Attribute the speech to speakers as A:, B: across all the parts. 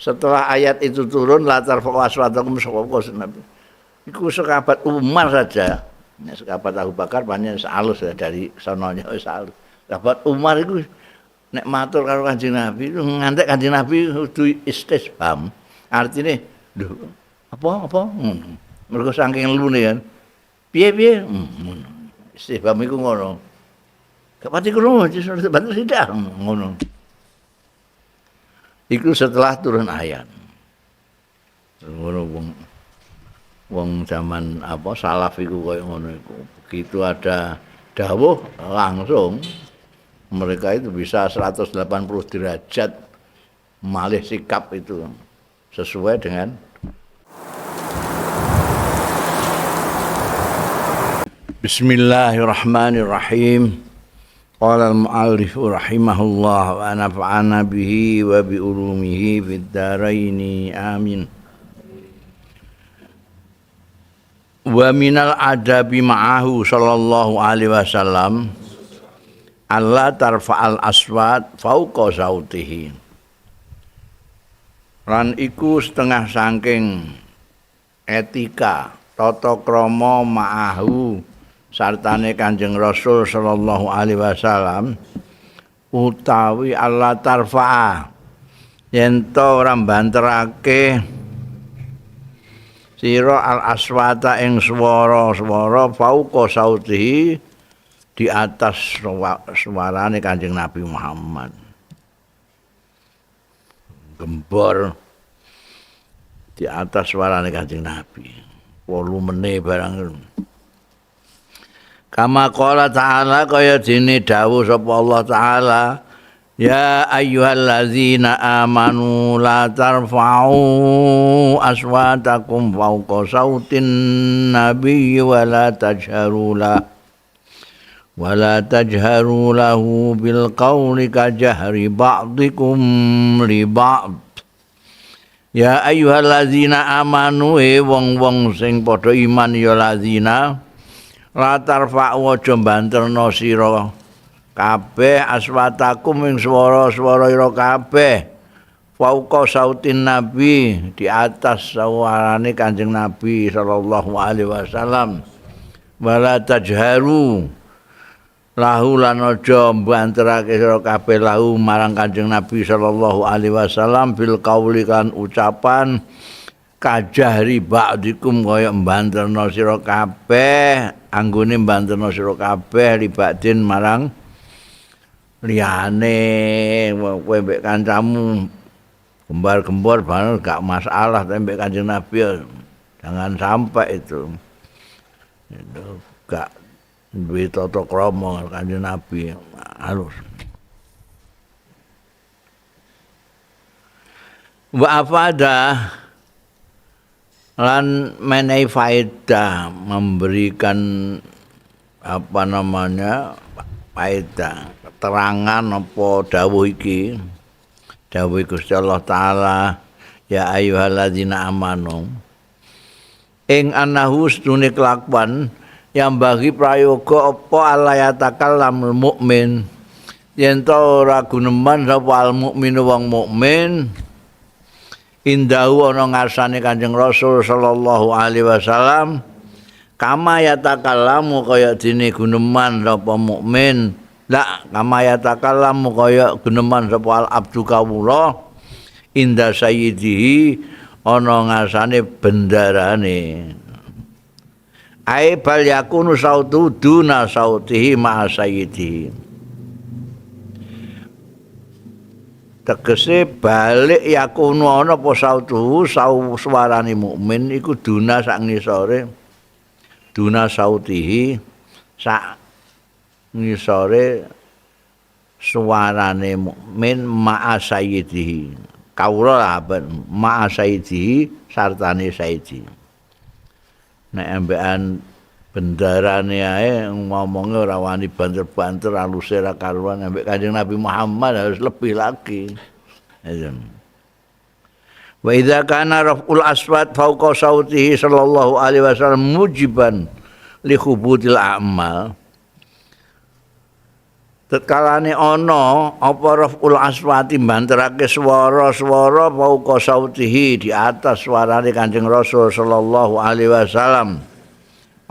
A: Setelah ayat itu turun la tarfa'u aswatakum fawqa nabi. Iku sahabat Umar saja. Nek sahabat Abu Bakar pancen alus ya, dari sononya wis alus. Sahabat Umar iku nek matur karo Kanjeng Nabi ngantek Kanjeng Nabi kudu istisbam. Artine lho apa apa ngono. Mergo saking lune kan. Piye-piye ngono. Istisbam iku ngono. Gak pati krungu bantu sithik ngono. Iku setelah turun ayat. Ngono wong wong zaman apa salaf iku koyo ngono iku. Begitu ada dawuh langsung mereka itu bisa 180 derajat malih sikap itu sesuai dengan Bismillahirrahmanirrahim. Qala al-mu'allif rahimahullah wa nafa'ana bihi wa bi ulumihi fid dharaini amin. Wa minal adabi ma'ahu sallallahu alaihi wasallam alla tarfa'al aswat fauqa sautihi. Lan iku setengah saking etika tata krama ma'ahu sartane Kanjeng Rasul sallallahu alaihi wasallam utawi alla tarfa'a yen to ora banterake sira al aswata ing swara-swara fauqa sautihi di atas suarane Kanjeng Nabi Muhammad. Gembor di atas suarane Kanjeng Nabi. Volumene barang. Kama qala ta'ala kaya dene dawuh sapa Allah Ta'ala, ya ayyuhallazina amanu la tarfa'u aswatakum fawqa sautin nabiyyi wa la tajharu lahu bil qawli ka jahri ba'dikum li ba'd. Ya ayyuhallazina amanu, wong-wong sing padha iman ya lazina, la tarfa'u aja banterna sira kabeh aswatakum ing swara-swara ira kabeh fauqa sautin nabi di atas suarane Kanjeng Nabi sallallahu alaihi wasallam, wala tajharu lahu lan aja banterake sira kabeh lahu marang Kanjeng Nabi sallallahu alaihi wasallam bil qauli kan ucapan kajahri ba'dikum kaya mbanterna sira kabeh anggone mbanterna sira kabeh libadin marang liyane. Kowe mbek kancamu gembar-gembor bareng gak masalah, tapi mbek Kanjeng Nabi jangan sampai itu. Itu gak duwe tata krama Kanjeng Nabi halus. Wa afada lan menehi faedah, memberikan apa namanya faedah, keterangan apa dawuh iki, dawuh Gusti Allah Ta'ala, ya ayyuhalladzina amanu ing anahu sedune kelakuan yang bagi prayoga apa ala yatakallamul mukmin yen ta ora guneman sapa al mukminu wong mukmin indahu ana ngarsane Kanjeng Rasul sallallahu alaihi wasallam kama yatakallamu kaya dene guneman sapa mukmin la kama yatakallamu kaya guneman sapa al abdu kawula inda sayyidihi ana ngarsane bendarane ai bal yakunu sautu duna sautihi ma sayyidihi. Tegese balik yakunu ana apa sautu suarane mukmin iku duna sak ngisore duna sautihi sak ngisore suarane mukmin ma'a sayyidihi kawula lah ma'a sayyidihi sartane sayyidi. Nek ambekan bendarane ae ngomongnya ora wani banter-banter aluse ra karuan, ambek Kanjeng Nabi Muhammad harus lebih lagi. Wa idza kana raf'ul aswat fawqa sautihi sallallahu alaihi wasallam mujiban li khubutil a'mal. Tetkalane ana apa raful aswati banterake swara-swara fauqa sautihi di atas suarane Kanjeng Rasul sallallahu alaihi wasallam.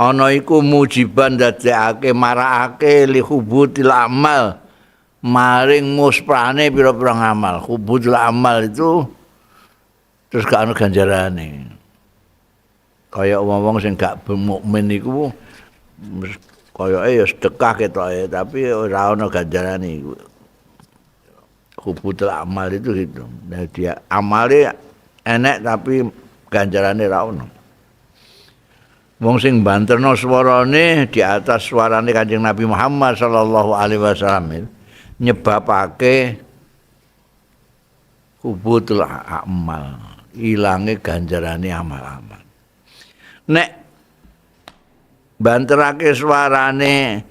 A: Ana iku mujiban dadekake marakake li hubutil amal maring musprane pira-pira ngamal. Hubutul amal itu terus gak ana ganjarane. Kaya wong-wong sing gak mukmin iku kayake ya sedekah ketoke tapi ora ana ganjarane iku. Hubutul amal itu gitu. Nah, dia amale enek tapi ganjarane ora ono. Wong sing banterno swarane di atas suarane Kanjeng Nabi Muhammad sallallahu alaihi wasallam nyebabake hubutul amal, ilange ganjarane amal-amal. Nek banterake suarane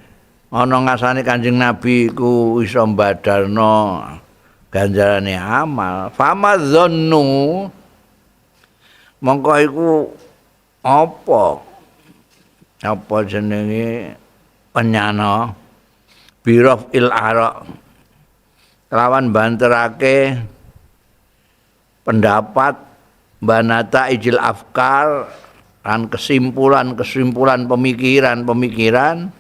A: ana ngasane Kanjeng Nabi iku iso mbadarno ganjarane amal. Fama dzannu mongko iku apa apa jenenge penyana biraf il ara lawan banterake pendapat banata ijil afkar lan kesimpulan-kesimpulan pemikiran-pemikiran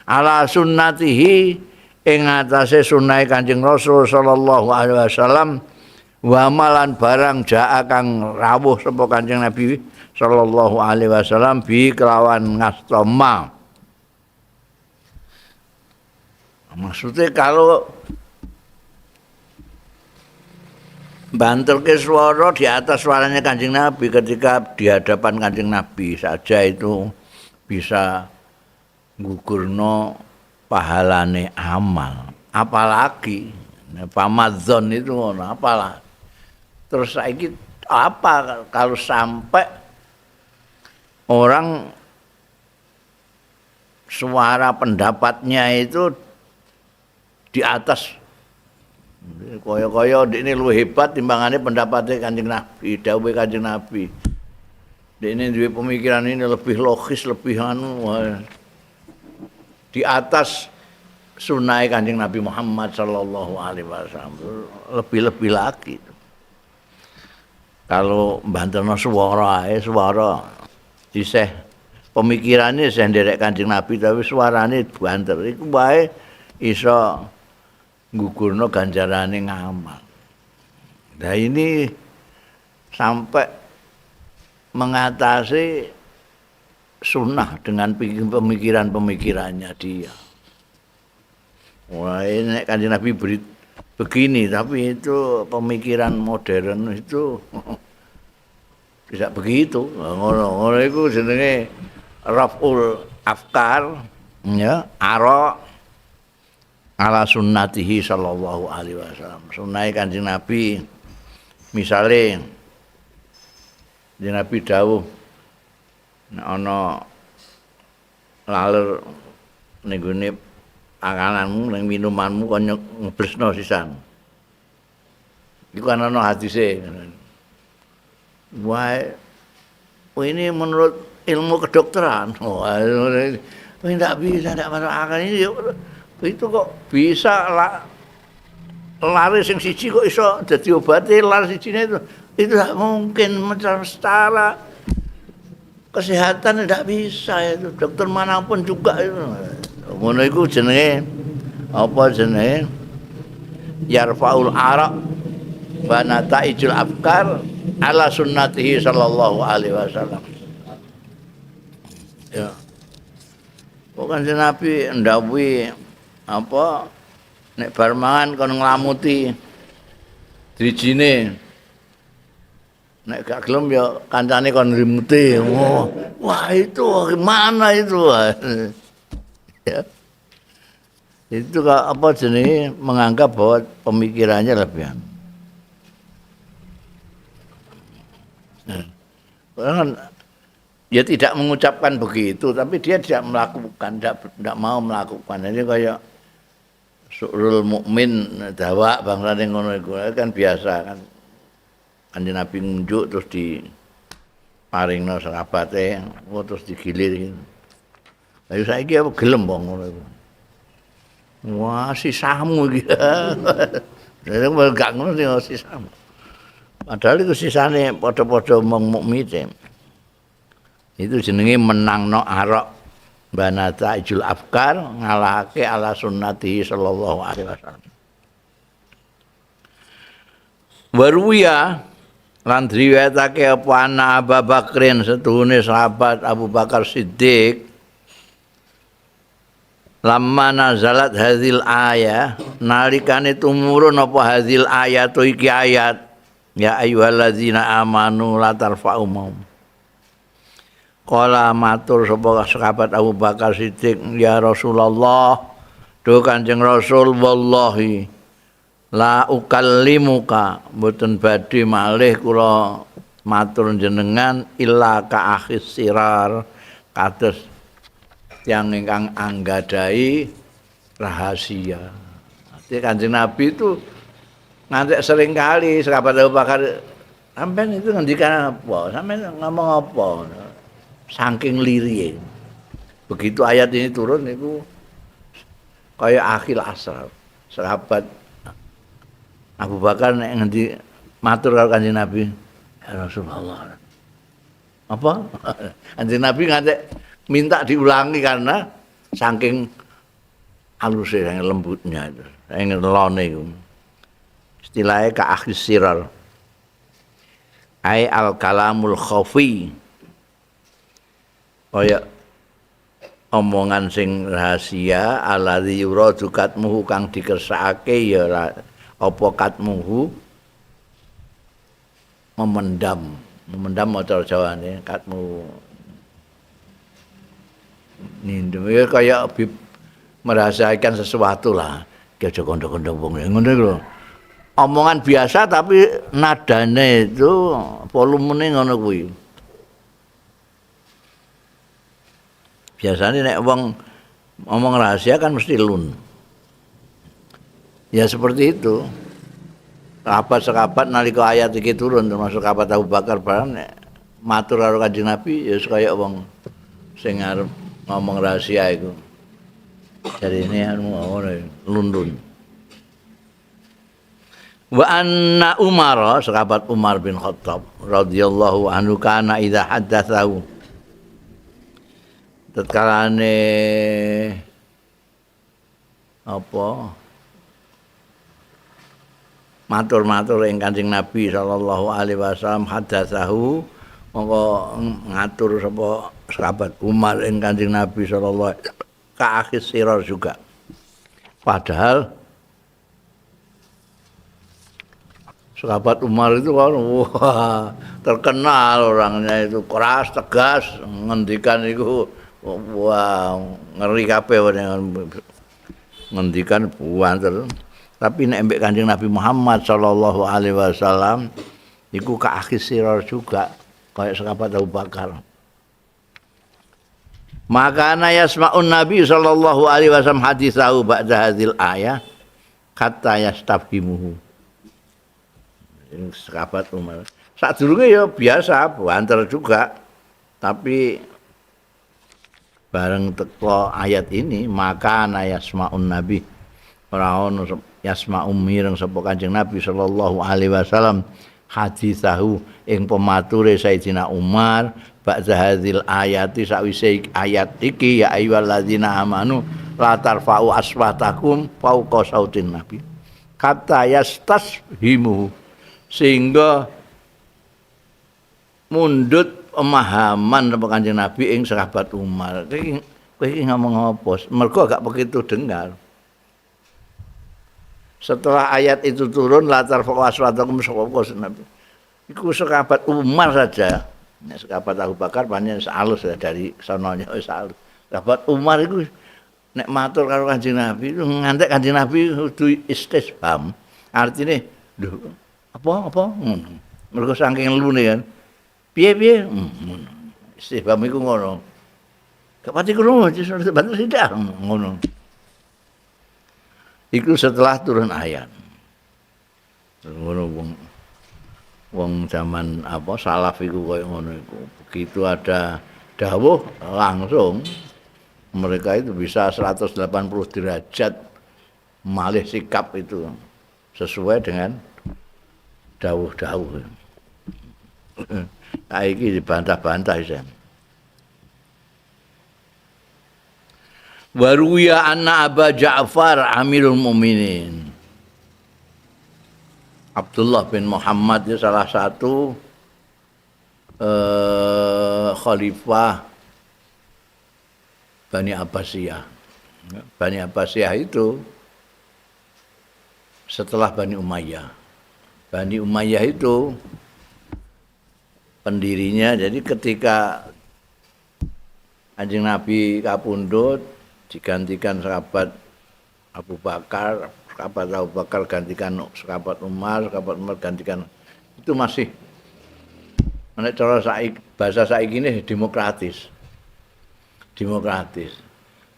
A: ala sunnatihi ing atase sunnahe Kanjeng Rasul sallallahu alaihi wasallam wa malan barang jaa kang rawuh sapa Kanjeng Nabi sallallahu alaihi wasallam bi kelawan ngastoma. Maksudnya kalau banterke suara di atas suaranya Kanjeng Nabi ketika di hadapan Kanjeng Nabi saja itu bisa gugurno pahalane amal. Apalagi pamadzon itu apalah. Terus saiki apa kalau sampai orang suara pendapatnya itu di atas kaya-kaya ini luwih hebat timbangane pendapatnya Kanjeng Nabi, dawuhe Kanjeng Nabi. Ini duwe pemikiran ini lebih logis, lebih anu di atas sunah Kanjeng Nabi Muhammad sallallahu alaihi wasallam, lebih-lebih lagi. Kalau banterno suara ae, suara isih pemikirane isih nderek Kanjeng Nabi tapi suarane banter iku wae iso nggugurno ganjarane ngamal. Nah ini sampai mengatasi sunnah dengan pemikiran-pemikirannya dia. Wah ini Kanjeng Nabi beri begini, tapi itu pemikiran modern itu tidak begitu. Ngono-ngono iku jenenge raful afkar ya, ara ala sunnatihi sallallahu alaihi wasallam. Sunnahe Kanjeng Nabi misale Kanjeng Nabi dawuh nek ana laler ning gone pangananmu ning minumanmu kon ngeblesno sisan. Iku kan ana hadise. Wah, ini menurut ilmu kedokteran. Wah, ini tidak bisa, tidak masuk akal ini. Itu kok bisa lari sing siji kok iso dadi obate lari sijine itu. Itu tidak mungkin secara kesehatan tidak bisa itu. Dokter manapun juga itu. Ngono iku jenenge apa jenenge? Yarfaul ara wa nataijul afkar ala sunnatihi sallallahu alaihi wasallam. Ya. Kok Kanjeng Nabi ndhawuhi apa nek bar mangan kon nglamuti drijine. Nek gak gelem ya kancane kon nrimuti. Oh, wah itu gimana itu? Ya. Itu apa jenenge menganggap bahwa pemikirannya lebihan. Nah, dia tidak mengucapkan begitu, tapi dia tidak melakukan, tidak mau melakukan. Jadi kayak su'rul mukmin dawa bangsane ngono iku kan biasa kan. Kanjeng Nabi ngunjuk terus di paringno sahabate, terus digilir. Lah saiki apa gelem wong ngono iku. Wah, sisamu iki. Gak ngono sisamu. Padahal iku sisane padha-padha wong mukmin. Itu jenenge menangno arok banata ijul afkar ngalahake ala sunnati sallallahu alaihi wasallam. Waruya lan diriwayatake apa ana Abu Bakrin setuhune sahabat Abu Bakar Siddiq lamma nazalat hadhil ayah nalikane tumurun apa hadhil ayatu iki ayat ya ayyuhallazina amanu la tarfa'u maum. Kala matur sapa sahabat Abu Bakar Siddiq ya Rasulullah duh Kanjeng Rasul wallahi la ukallimuka mboten badhe malih kula matur jenengan illa ka akhis sirar kados tiyang ingkang anggadhahi rahasia. Artinya Kanjeng Nabi itu ngantek sering kali sahabat Abu Bakar sampean itu ngendikan apa? Sampean ngomong apa? Saking lirih. Begitu ayat ini turun niku kaya akhil asrar. Sahabat Abu Bakar nek ngendi matur karo Kanjeng Nabi, ya Rasulullah. Apa? Kanjeng Nabi ngantek minta diulangi karena saking haluse, saking lembutnya itu, saking lone iku. Istilahnya ka akhis sirar. Ai al kalamul khafi. Kaya omongan sing rahasia alladzi yuradu katmuhu kang dikersakake ya apa katmuhu memendam, memendam maca Jawane katmu nindem ya kaya merahasiakan sesuatu lah. Ki aja kondo-kondo wong ngono iku lho. Omongan biasa tapi nadane itu volumene ngono kuwi. Biasanya nek wong ngomong rahasia kan mesti lun. Ya seperti itu. Sahabat-sahabat nalika ayat iki turun termasuk sahabat Abu Bakar barang nek matur karo Kanjeng Nabi ya kaya wong sing arep ngomong rahasia iku. Jarine anu ngono lun-lun. Wa anna Umar, sahabat Umar bin Khattab radhiyallahu anhu kana idza haddatsahu tetkalane apa matur-matur ing Kanjeng Nabi sallallahu alaihi wasallam hadatsahu mongko ngatur sapa sahabat Umar ing Kanjeng Nabi sallallahu ka akhir sirar juga. Padahal sahabat Umar itu kan wah terkenal orangnya itu keras, tegas, ngendikan itu wah ngeri kabeh ngendikan buanter. Tapi nek mbek Kanjeng Nabi Muhammad sallallahu alaihi wasallam iku ka akhir sirar juga kaya sahabat Abu Bakar. Maka ana yasma'un Nabi sallallahu alaihi wasallam haditsahu ba'da hadhil ayah kata yastafhimuhu. Sahabat Umar sadurunge ya biasa banter juga, tapi bareng teko ayat ini maka ana yasma'un Nabi ora ono yasma'u mireng sapa Kanjeng Nabi sallallahu alaihi wasallam haditsahu ing pemature Sayyidina Umar ba'da hadhil ayati sakwise ayat iki ya ayyuhalladzina amanu la tarfa'u aswatakum fauqa sautin nabi kata yastashimu sehingga mundut pemahaman sapa Kanjeng Nabi ing sahabat Umar. Iki kowe iki ngomong apa? Mergo gak begitu dengar. Setelah ayat itu turun la tarfa'u aswatakum fauqa nabi. Iku sahabat Umar saja. Nek sahabat Abu Bakar pancen alus ya dari sononya wis alus. Sahabat Umar iku nek matur karo Kanjeng Nabi itu ngantek Kanjeng Nabi kudu istisbam. Artine lho apa ngono. Mergo saking lune kan. Piye-piye ngono. Istisbam iku ngono. Gak pati krungu bantu sithik ngono. Iku setelah turun ayat. Ngono wong wong zaman apa salaf iku koyo ngono iku. Begitu ada dawuh langsung mereka itu bisa 180 derajat Malih sikap itu sesuai dengan dawuh-dawuh. Saiki dibantah-bantah isih. Waruya anna Aba Ja'far Amirul Mukminin. Abdullah bin Muhammad itu salah satu khalifah Bani Abbasiyah. Bani Abbasiyah itu setelah Bani Umayyah. Bani Umayyah itu pendirinya, jadi ketika Kanjeng Nabi kapundhut digantikan sahabat Abu Bakar, sahabat Abu Bakar gantikan sahabat Umar, sahabat Umar gantikan, itu masih nek cara saiki, bahasa saiki ini demokratis. Demokratis.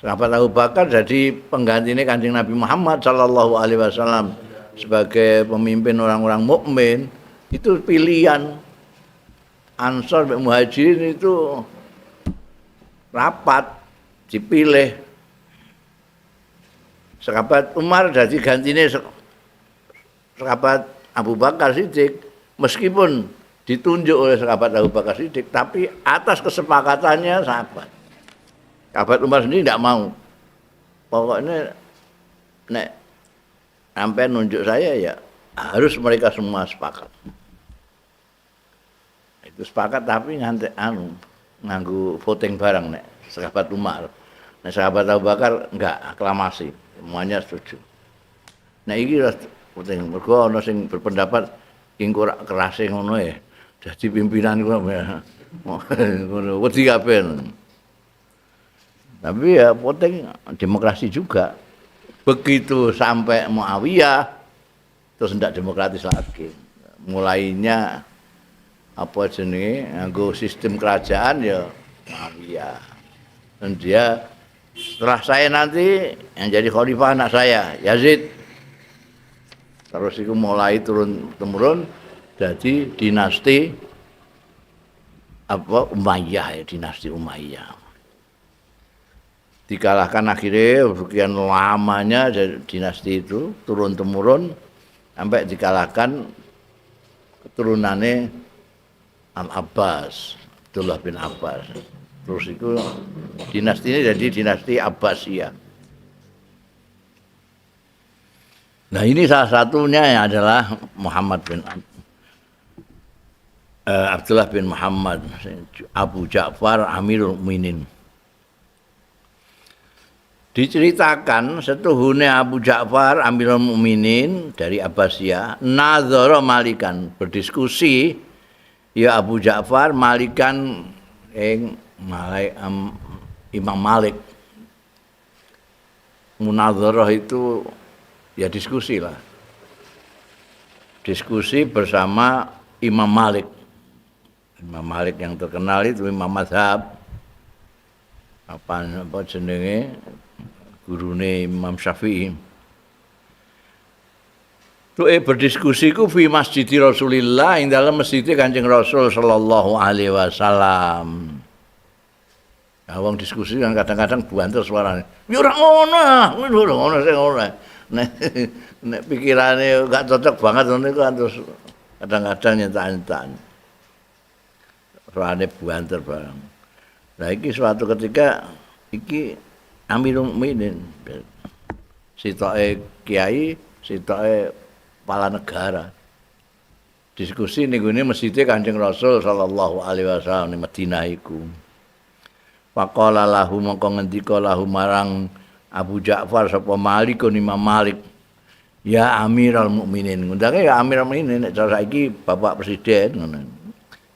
A: Sahabat Abu Bakar jadi penggantine Kanjeng Nabi Muhammad sallallahu alaihi wasallam sebagai pemimpin orang-orang mukmin, itu pilihan Ansor dan Muhajirin itu rapat dipilih. Sahabat Umar jadi gantine sahabat Abu Bakar Siddiq, meskipun ditunjuk oleh sahabat Abu Bakar Siddiq, tapi atas kesepakatannya sahabat. Sahabat Umar sendiri tidak mau. Pokoknya nek sampai nunjuk saya ya harus mereka semua sepakat. Itu sepakat tapi nganti anu nganggo voting barang nek sahabat Umar. Nek sahabat Abu Bakar enggak, aklamasi, semuanya setuju. Nek iki voting mergo ana sing berpendapat ing ora kerase ngono ya. Dadi pimpinan ku ngono wedi kabeh. Tapi ya voting demokrasi juga. Begitu sampai Muawiyah terus ndak demokratis lagi. Mulainya apa jenenge nganggo sistem kerajaan ya Muawiyah. Dan dia setelah saya nanti yang jadi khalifah anak saya Yazid. Terus itu mulai turun temurun jadi dinasti apa Umayyah ya, dinasti Umayyah. Dikalahkan akhirnya sekian lamanya dinasti itu turun temurun sampai dikalahkan keturunannya Al-Abbas, Abdullah bin Abbas. Terus itu dinasti ini jadi dinasti Abbasiyah. Nah ini salah satunya adalah Muhammad bin Abdullah bin Muhammad Abu Ja'far Amirul Mukminin. Diceritakan setuhune Abu Ja'far Amirul Mukminin dari Abbasiyah nazara malikan, berdiskusi ya Abu Ja'far malikan ing Imam Malik. Munazarah itu ya diskusi lah. Diskusi bersama Imam Malik. Imam Malik yang terkenal itu Imam Mazhab. Apa jenenge? Gurune Imam Syafi'i. Tuh berdiskusi ku fi masjid Rasulillah ing dalam masjid Kanjeng Rasul sallallahu alaihi wasallam. Nah, wong diskusi kan kadang-kadang buanter suarane. Ya ora ngono, ora ngono sing ngono. Nek pikirane gak cocok banget ngono iku terus kadang-kadang nyentak-nyentak. Suarane buanter barang. Nah iki suatu ketika iki Amirul Mukminin, sitoke kiai, sitoke kepala negara. Diskusi ning gone masjid Kanjeng Rasul sallallahu alaihi wasallam ning Madinah iku. Faqala lahu mongko ngendika lahu marang Abu Ja'far sapa Malikun Imam Malik, ya Amirul Mukminin. Ngundange ya Amirul Mukminin nek cara saiki Bapak Presiden ngono.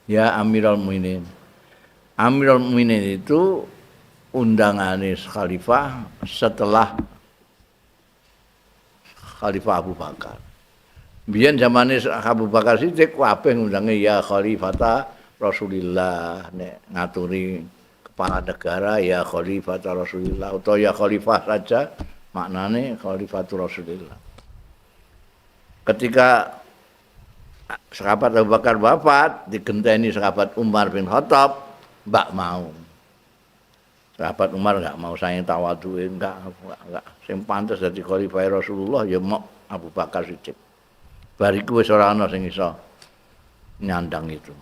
A: Ya Amirul Mukminin. Amirul Mukminin itu undangane khalifah setelah Khalifah Abu Bakar. Biyen zamane Abu Bakar Siddiq kabeh ngundange ya Khalifata Rasulillah, nek ngaturi kepala negara ya Khalifata Rasulillah atau ya Khalifah saja maknane Khalifatur Rasulillah. Ketika sahabat Abu Bakar wafat digenteni sahabat Umar bin Khattab, mbak mau. Sahabat Umar enggak mau saing tawadhuke, enggak sing pantes dadi khalifah Rasulullah ya mok Abu Bakar Siddiq. Bariku wis ora ana sing iso nyandang itu.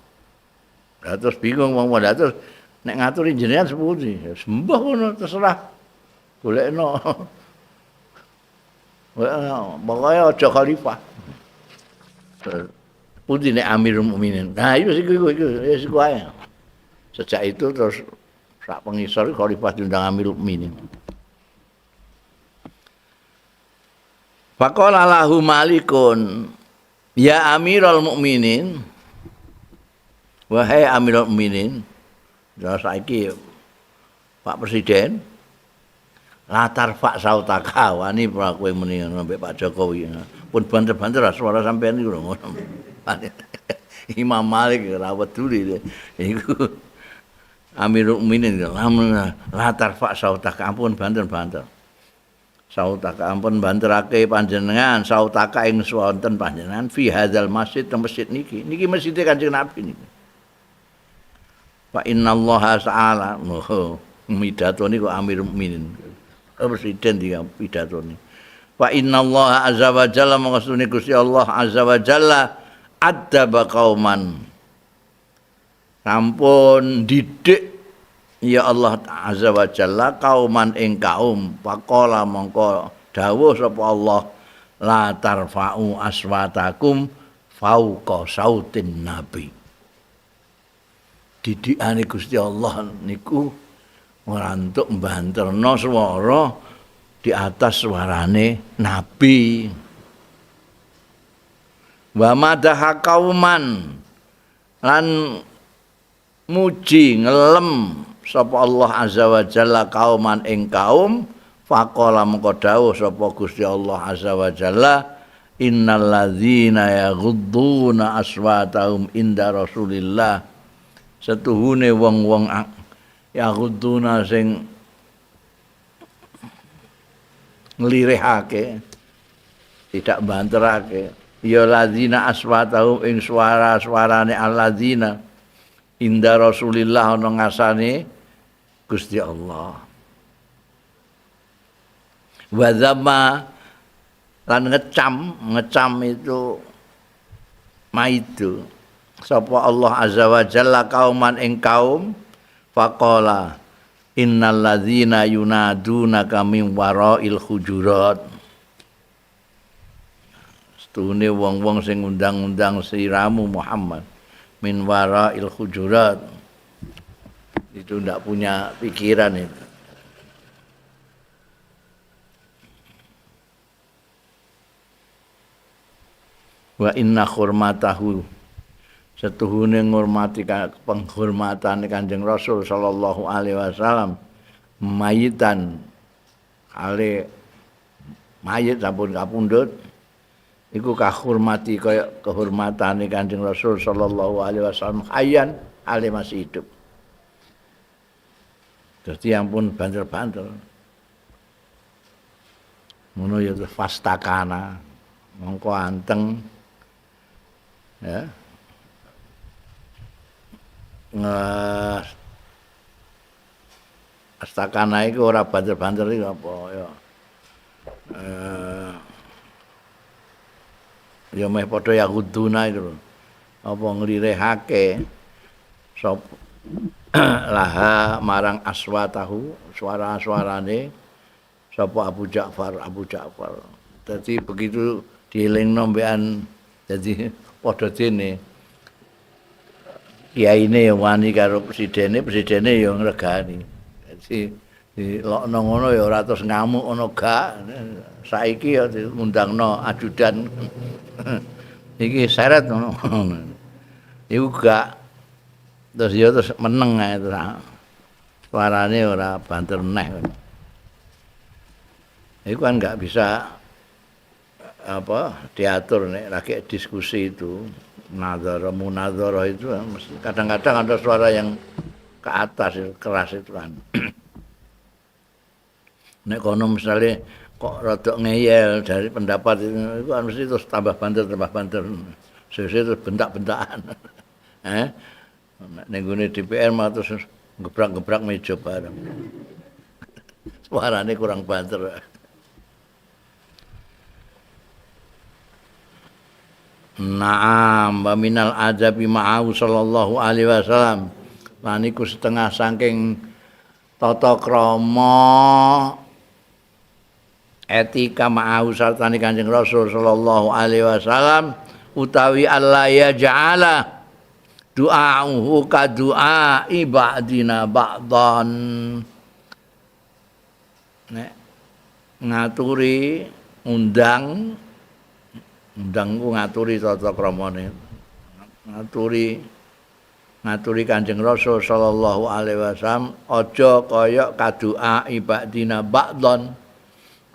A: Lah terus bingung wong-wong, lah terus nek ngaturi jenengan sepundi? Ya sembah ngono terserah. Golekno. Pokoke aja khalifah. Pundi nek Amirul Mukminin. Nah, itu iku iku wis iku ae. Sejak itu terus sak pengisor khalifah diundang Amirul Mukminin. Faqala lahu Malikun, ya Amirul Mukminin, wahai Amirul Mukminin, ya saiki Pak Presiden, latar Pak sautaka wani kowe muni ngono mbek Pak Jokowi. Pun banter-banter suara sampean niku lho ngono. Imam Malik ora peduli iku. Amirul Mukminin latar Pak sautaka ampun banter-banter. Sautaka ampun banterake panjenengan, sautaka ing wonten panjenengan fi hadzal masjid teng masjid niki. Niki masjide Kanjeng Nabi niki. Fa innallaha ta'ala oh, midato niku Amirul Mukminin. Presiden dia pidato ni. Fa innallaha azza wa jalla maksudne Gusti Allah azza wa jalla adzaba qauman. Sampun didik ya Allah azza wa jalla kauman ing kaum faqala mongko dawuh sapa Allah la tarfa'u aswatakum fauqa sautin nabi. Didikane Gusti Allah niku ora entuk mbanterno swara di atas suarane nabi. Wa madaha kauman lan muji ngelem sapa Allah azza wa jalla kauman ing kaum faqala mengko dawuh sapa Gusti Allah azza wa jalla innal ladzina yaghudduna aswatahum inda Rasulillah setuhune wong-wong yaghudduna sing nglirihake tidak banterake ya ladzina aswatahum ing suara-suarane alladzina inda Rasulillah ana ngasane Gusti Allah. Wa dzamma lan ngecam itu maidu sapa Allah azza wa jalla kauman ing kaum faqala innal ladzina yunadunaka min warail hujurat. Setune wong-wong sing undang-undang siramu Muhammad min warail hujurat itu ndak punya pikiran itu. Wa inna hurmatahu setuhune ngurmati penghormatane Kanjeng Rasul sallallahu alaihi wasallam mayitan ale mayit sampun kapundhut iku kahormati kaya kehormatane Kanjeng Rasul sallallahu alaihi wasallam hayyan ale masih hidup. Dadi ampun banter-banter. Ngono ya fastakana mongko anteng ya. Astakana iku ora banter-banter iku apa ya. Ya meh padha yahuduna itu lho. Apa nglirihake sapa laha marang aswatahu suara-suarane sapa Abu Ja'far Abu Ja'far. Dadi begitu dielingno mbekan dadi padha dene kiyaine ya wani karo presidene, presidene ya ngregani. Dadi dilokno ngono ya ora terus ngamuk ngono gak. Saiki ya diundangno ajudan. Iki seret ngono. Iku gak terus ya terus meneng ae terus. Suarane ora banter neh. Iku kan gak bisa apa diatur nek lagi diskusi itu. Munadharah munadharah itu kadang-kadang ada suara yang ke atas keras itu kan. Nek kono misalnya kok rodok ngeyel dari pendapat itu kan mesti terus tambah banter sesuai terus bentak-bentakan. Nek nggone DPR mah terus gebrak-gebrak meja bareng. Suarane kurang banter. Naam wa minal adabi ma'ahu sallallahu alaihi wasallam. Lan iku setengah saking tata krama etika ma'ahu sartane Kanjeng Rasul sallallahu alaihi wasallam utawi alla yaj'ala du'a'uhu ka du'a ibadina ba'dan. Nek ngaturi undang undang ku ngaturi tata kramane, ngaturi Kanjeng Rasul sallallahu alaihi wasallam aja kaya kadu'a ibadina ba'don,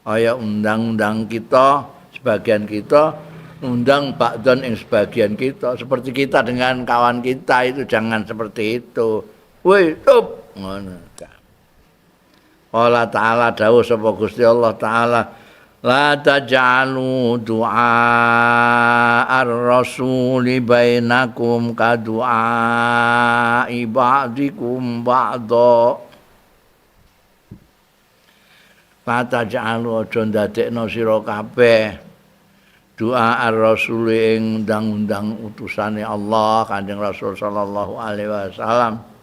A: kaya undang-undang kita sebagian kita undang ba'don ing sebagian kita, seperti kita dengan kawan kita itu jangan seperti itu. Woi, tup ngono. Allah Ta'ala dawuh sapa Gusti Allah Ta'ala, la taj'alu du'a ar-rasuli bainakum ka du'a ba'dikum ba'da. La taj'alu aja ndadekno sira kabeh du'a ar-rasuli ing undang-undang utusane Allah Kanjeng Rasul sallallahu alaihi wasallam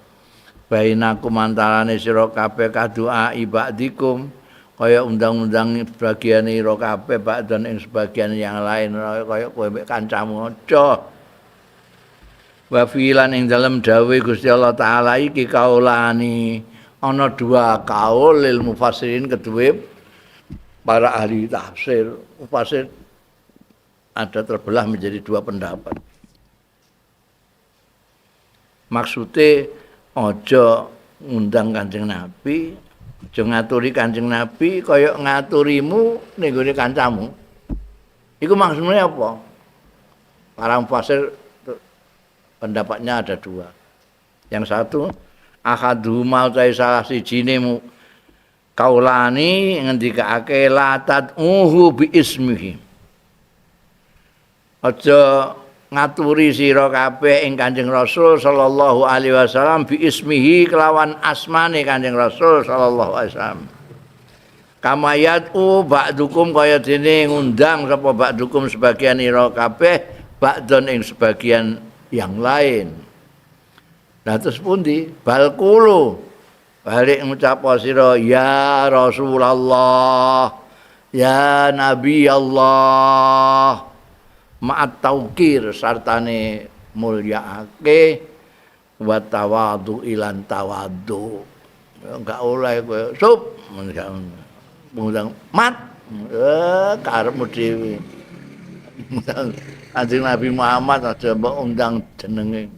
A: bainakum antarane sira kabeh ka du'a ibadikum kaya undang-undang sebagian ira kabeh ba'dan ing sebagian yang lain, kaya kowe mek kancamu aja. Wa filan ing dalem dawuhe Gusti Allah Ta'ala iki kaulani ana dua kaul lil mufassirin, kedue para ahli tafsir. Mufassir ada terbelah menjadi dua pendapat. Maksude aja ngundang Kanjeng Nabi, aja ngaturi Kanjeng Nabi kaya ngaturimu ning gone kancamu. Iku maksudnya apa? Para mufassir pendapatnya ada dua. Yang satu, ahaduhuma utawi salah sijine kaulani ngendikake la tad'uhu bi ismihi. Aja ngaturi sira kabeh ing Kanjeng Rasul sallallahu alaihi wasallam bi ismihi kelawan asmane Kanjeng Rasul sallallahu alaihi wasallam. Kama yad'u ba'dukum kaya dene ngundang sapa ba'dukum sebagian ira kabeh ba'don ing sebagian yang lain. Lah terus pundi? Balqulu balik ngucap sira ya Rasulullah, ya Nabi Allah, ma'at taukir sartane mulyaake wa tawadhu ilan tawadhu. Enggak oleh kowe sup ngundang mat karepmu dhewe. Kanjeng Nabi Muhammad aja mbok undang jenenge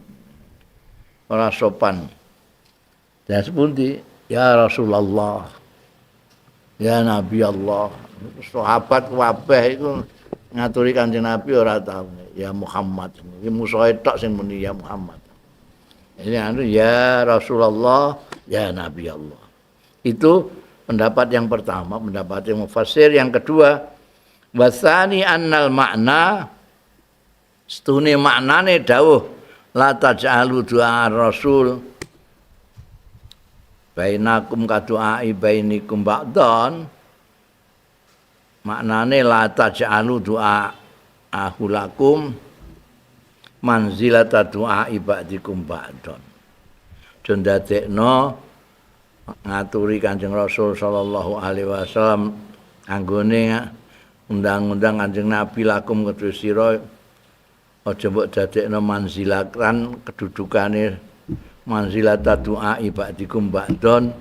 A: ora sopan. Dan sepundi ya Rasulullah, ya Nabi Allah. Sahabat kabeh iku ngaturi Kanjeng Nabi ora tau ya Muhammad. Iki musuhe tok sing muni ya Muhammad. Ini anu ya Rasulullah, ya Nabi Allah. Itu pendapat yang pertama, pendapat yang mufassir. Yang kedua, wasani annal makna, stune maknane dawuh la taj'alu du'a rasul bainakum ka du'ai bainikum ba'dan, maknane la taj'alu du'a ahulakum manzilata du'a ibadikum ba'dan. Aja ndadekno ngaturi Kanjeng Rasul sallallahu alaihi wasallam anggone undang-undang Kanjeng Nabi lakum kedue sira aja mbok dadekno manzilatan kedudukane manzilata du'a ibadikum ba'dan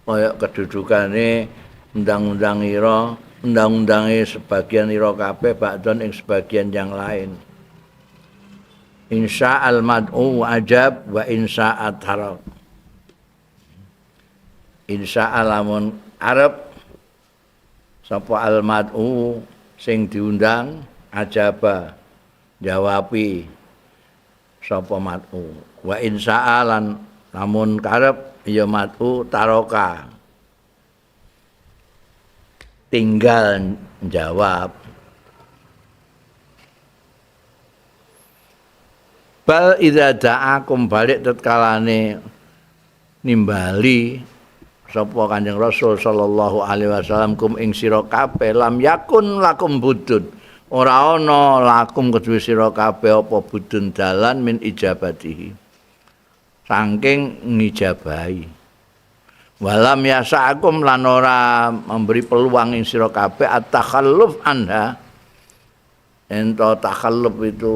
A: kaya kedudukane undang-undang ira, undang-undange sebagian ira kabeh ba'dan ing sebagian yang lain. Insya'al mad'u ajab wa insya'at tarak. Insya'al lamun arep sapa al mad'u sing diundang ajaba jawabi sapa mad'u, wa insya'alan lamun karep ya mad'u taroka tinggal jawab. Bal idza da'akum balik tetkalane nimbali sapa Kanjeng Rasul sallallahu alaihi wasallam kum ing sira kabeh lam yakun lakum budun ora ana lakum kedue sira kabeh apa budun dalan min ijabatihi saking ngijabahi walam yasa'akum lan ora memberi peluang ing sira kabeh at-takhalluf anha ento takhalluf itu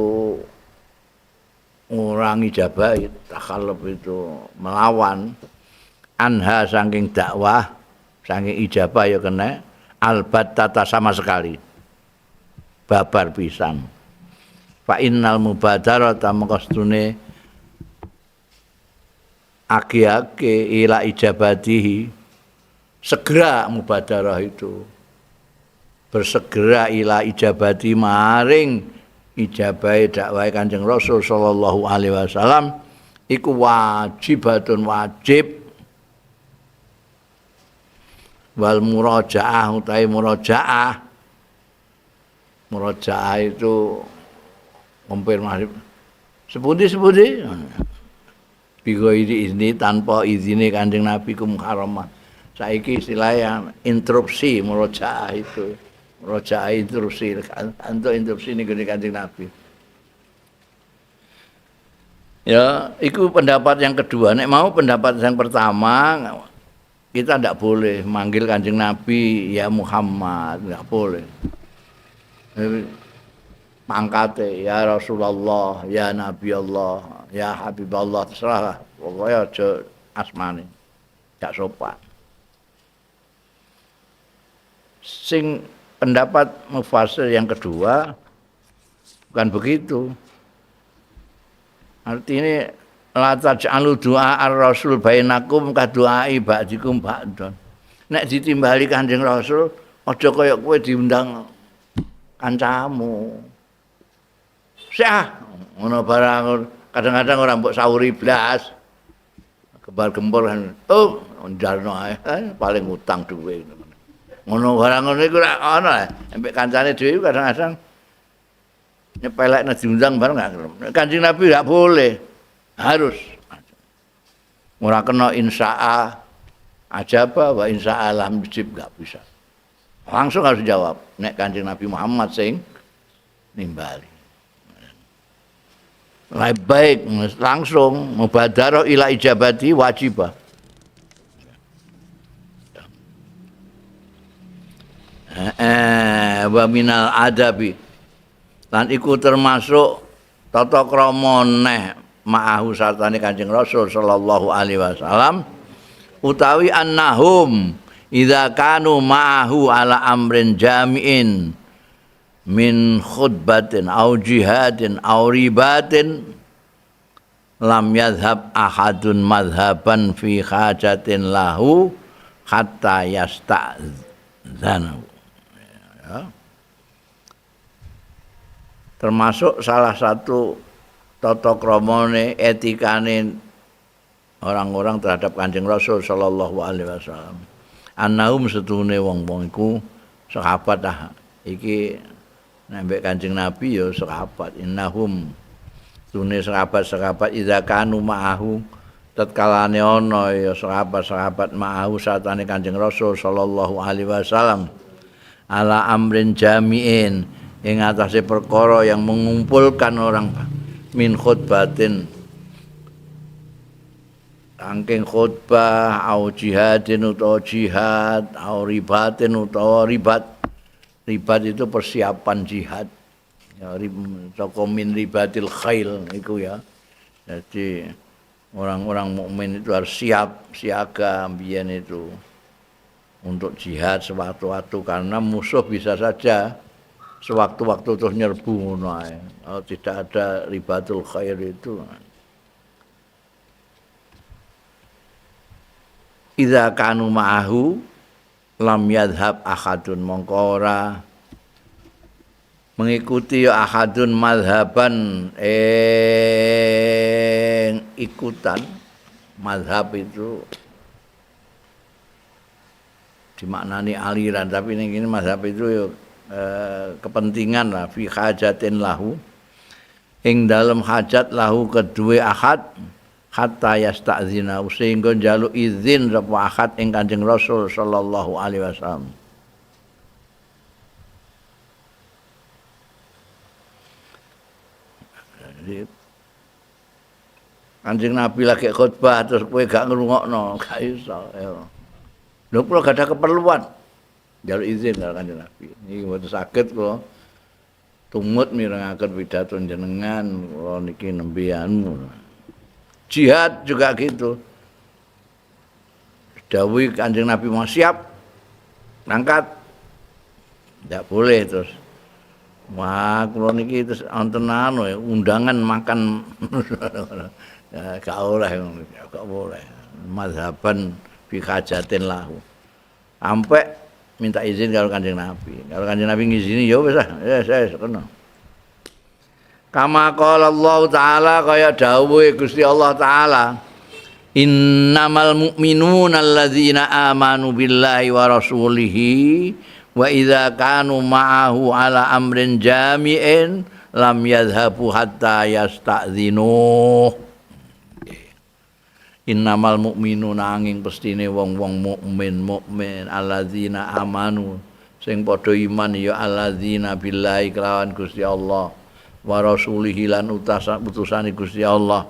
A: ora ngijabahi takhalluf itu melawan anha saking dakwah saking ijabah ya kena albattata sama sekali babar pisan fa innal mubadarata maqsudune agi-agi ila ijabatihi segera mubadarah itu bersegera ila ijabati maring ijabahe dakwahe Kanjeng Rasul sallallahu alaihi wasallam iku wajibatun wajib wal murajaah utai murajaah murajaah itu konfirmasi sepundi-sepundi bigo ini tanpa izine Kanjeng Nabi kum haramah saiki istilahnya interupsi murajaah itu murajaah interupsi untuk interupsi ning Kanjeng Nabi ya iku pendapat yang kedua. Nek mau pendapat yang pertama kita ndak boleh manggil Kanjeng Nabi ya Muhammad, nggak boleh. Pangkate ya Rasulullah, ya Nabi Allah, ya Habibullah, terserah lah. Pokoknya aja asmane, gak sopan. Sing pendapat mufassir yang kedua bukan begitu. Artinya la taj'alu du'a ar-rasul bainakum ka du'ai ba'dikum ba'dan. Nek ditimbali Kanjeng Rasul aja kaya kowe diundang kancamu. Syah ngono barang kadang-kadang ora mbok sauri blas. Gembar-gembor oh njarno ae paling utang duwe. Ngono barang ngono iku ora ana ambek kancane dhewe kadang-kadang nyepelekne diundang bareng gak gelem. Kanjeng Nabi gak boleh. Harus ora kena insya'a ajaba wa insya'a lam yujib, gak bisa. Langsung harus jawab nek Kanjeng Nabi Muhammad sing nimbali. Baik langsung mubadarah ila ijabati wajibah. Wa minal adabi lan iku termasuk tata krama neh ma'ahu sartane Kanjeng Rasul sallallahu alaihi wasallam utawi annahum idza kanu ma'ahu ala amrin jami'in min khutbatin au jihadin au ribatin lam yadhhab ahadun madhhaban fi hajatin lahu hatta yasta'zanu. Ya. Termasuk salah satu tata kramane etikane orang-orang terhadap Kanjeng Rasul sallallahu alaihi wasallam. Annahum setune wong-wong iku sahabat ah iki nek Kanjeng Nabi ya sahabat. Innahum setune sahabat-sahabat idza kanu ma'ahu tatkalane ana ya sahabat-sahabat ma'ahu satane Kanjeng Rasul sallallahu alaihi wasallam ala amrin jami'in ing atase perkara yang mengumpulkan orang min khutbatin angking khutbah au jihadin utawa jihad au ribatin utawa ribat. Ribat itu persiapan jihad ya, saka min ribatil khail iku ya. Jadi orang-orang mukmin itu harus siap siaga mbiyen itu untuk jihad sewaktu-waktu karena musuh bisa saja sewaktu-waktu terus nyerbu ngono ae. Kalau tidak ada ribatul khair itu. Idza kanu ma'ahu lam yadhhab ahadun mongko ora mengikuti ya ahadun madhaban ing ikutan. Madhab itu dimaknani aliran, tapi ini madhab itu ya, kepentingan lah fi hajatin lahu ing dalem hajat lahu kedue ahad Hatta yasta'zina sehingga njaluk izin sapa ahad ing Kanjeng Rasul sallallahu alaihi wasallam. Jadi Kanjeng Nabi lagi khutbah terus kowe gak ngrungokno, gak iso. Lho kula gak ada keperluan. Njaluk izin karo Kanjeng Nabi. Niki mboten saged kula tumut mirengaken pidato jenengan, kula niki nembe anu. Jihad juga gitu. Dawuhi Kanjeng Nabi mau siap angkat. Ndak boleh terus. Wah, kula niki terus wonten anu ya, undangan makan. Ya, gak oleh, gak boleh. Mazhaban fi hajatin lahu. Sampai minta izin kalau Kanjeng Nabi. Kalau Kanjeng Nabi ngizini ya wis ah, ya saya kena. Kama qala Allah Ta'ala kaya dawuhe Gusti Allah Ta'ala, innamal mu'minuna alladzina amanu billahi wa rasulihi wa idza kanu ma'ahu ala amrin jami'in lam yadhhabu hatta yasta'dzinuh. Innamal mu'minuna angin pestine wong-wong mukmin mukmin alladzina amanu sing padha iman ya alladzina billahi kelawan Gusti Allah wa rasulihi lan utusane Gusti Allah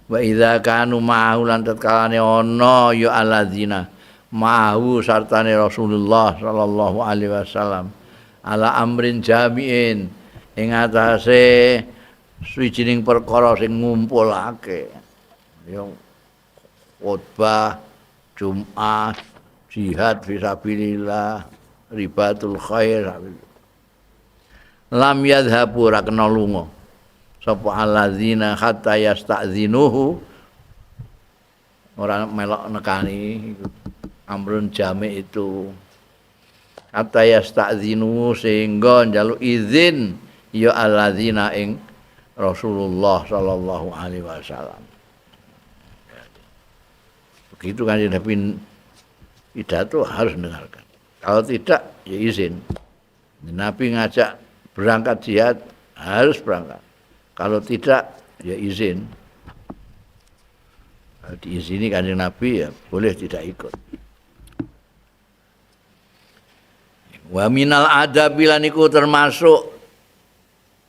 A: wa idza kanu ma'ahu lan tatkalane ana ya alladzina ma'ahu sartane Rasulullah sallallahu alaihi wasallam ala amrin jami'in ing atase suwijining perkara sing ngumpulake ya khutbah Jumat, jihad fisabilillah, ribatul khair. Lam yadhhabu ra kena lunga sapa alladzina hatta yasta'dzinuhu ora melok nekani amrun jami itu hatta yasta'dzinu sehingga njaluk izin ya alladzina ing Rasulullah sallallahu alaihi wasallam. Begitu kan Nabi pidato harus mendengarkan. Kalau tidak ya izin. Nabi ngajak berangkat jihad harus berangkat. Kalau tidak ya izin. Kalau diizini Kanjeng Nabi ya boleh tidak ikut. Wa minal adabi lan iku termasuk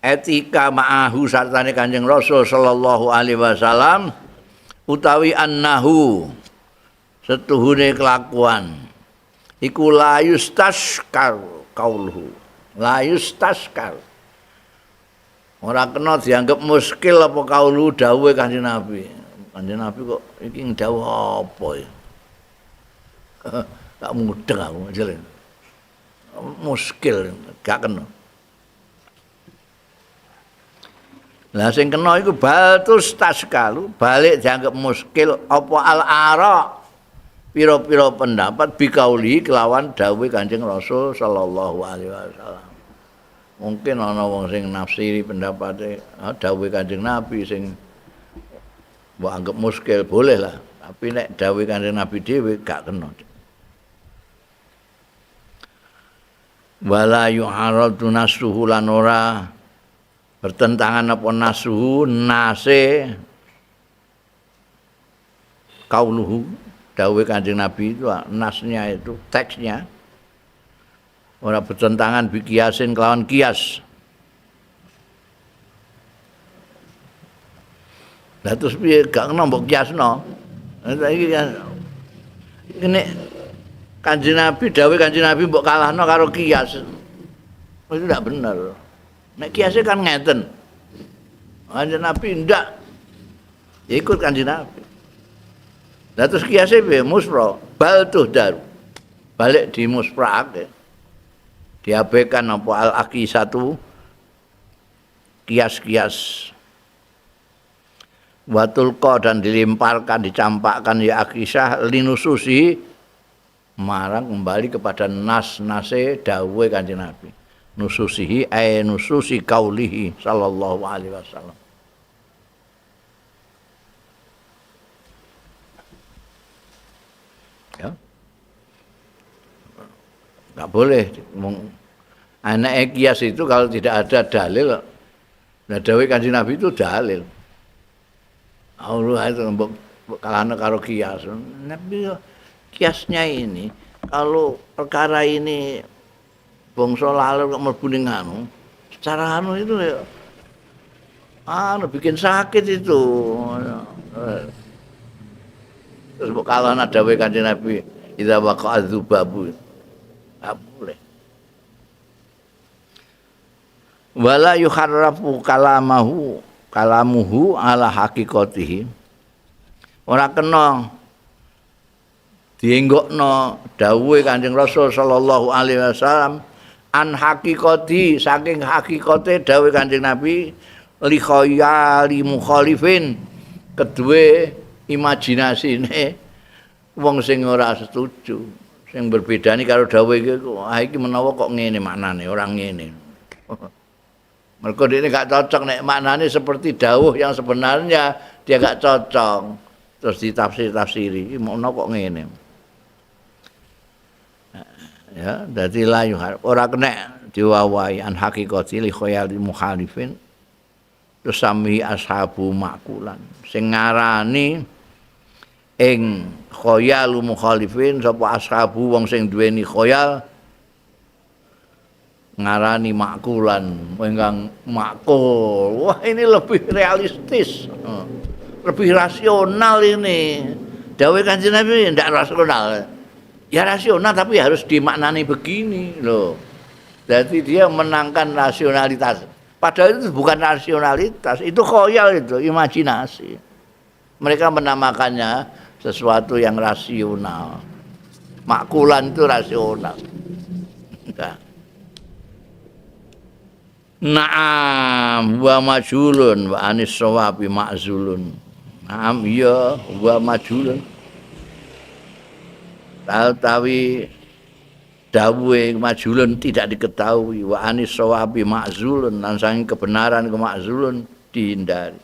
A: etika ma'ahu sartane Kanjeng Rasul sallallahu alaihi wasallam utawi annahu setuhune kelakuan iku la yustaskar kauluhu la yustaskar ora kena dianggap muskil apa kaulu dawuhe Kanjeng Nabi. Kanjeng Nabi kok iki ndawuh apa ya? Tak mudeng aku jelen. Muskil gak kena. Lah sing kena iku baltus taskalu balik dianggap muskil apa al-ara pira-pira pendapat bikauli kelawan dawuhe Kanjeng Rasul sallallahu alaihi wasallam. Mungkin ana wong sing nafsiri pendapate dawuhe Kanjeng Nabi sing mbok anggap muskil boleh lah, tapi nek dawuhe Kanjeng Nabi dhewe gak kena. Wala yu'aradu nasuhu lan ora bertentangan apa nasuhu nase kauluhu dawuhe Kanjeng Nabi itu nasnya itu teksnya ora bertentangan bikiasin kelawan kias. Lah terus piye gak kena mbok kiasno. Saiki nek Kanjeng Nabi dawuhe Kanjeng Nabi mbok kalahno karo kias. Itu ndak bener. Nek kiasnya kan ngeten. Kanjeng Nabi ndak. Ya ikut Kanjeng Nabi. Lah terus kiasnya piye? Musra, bal tuh daru. Balik di musrake. Diabaikan apa al-aqisatu kias-kias. Watulqa dan dilemparkan, dicampakkan ya akisah linususi marang kembali kepada nas-nase dawuhe Kanjeng Nabi. Nususihi ay nususi kaulihi sallallahu alaihi wasallam. Ya. Enggak boleh anak kias itu kalau tidak ada dalil. Nah dawuhe Kanjeng Nabi itu dalil. Allah itu mbok kalahno karo kias. Nabi kiasnya ini kalau perkara ini bangsa laler kok mlebu ning anu, secara anu itu ya anu bikin sakit itu. Terus mbok kalahno dawuhe Kanjeng Nabi, idza waqa'a dzubabu. Enggak boleh. Wala yuharrafu kalamahu kalamuhu ala haqiqatihi. Ora kena dienggokno dawuhe Kanjeng Rasul sallallahu alaihi wasallam an haqiqati saking hakikate dawuhe Kanjeng Nabi li khayali mukhalifin kedue imajinasine wong sing ora setuju, sing berbedani karo dawuhe iki, ah iki menawa kok ngene maknane, ora ngene. Mergo dhekne gak cocok nek maknane seperti dawuh yang sebenarnya dia gak cocok. Terus ditafsir-tafsiri, iki makna kok ngene. Ya, dadi la yuhar ora kena diwawahi an haqiqati li khayali mukhalifin. Terus sami ashabu makulan sing ngarani ing khayalu mukhalifin sapa ashabu wong sing duweni khayal ngarani makulan ingkang makul. Wah, ini lebih realistis, lebih rasional ini. Dawuhe Kanjeng Nabi ndak rasional. Ya rasional tapi harus dimaknani begini loh. Jadi dia menangkan rasionalitas. Padahal itu bukan rasionalitas, itu khayal itu, imajinasi. Mereka menamakannya sesuatu yang rasional. Makulan itu rasional. Enggak. Naam wa majulun wa anis sawabi ma'zulun. Naam iya wa majulun. Tawi dawuhe majulun tidak diketahui wa anis sawabi ma'zulun lan saking kebenaran kema'zulun dihindari.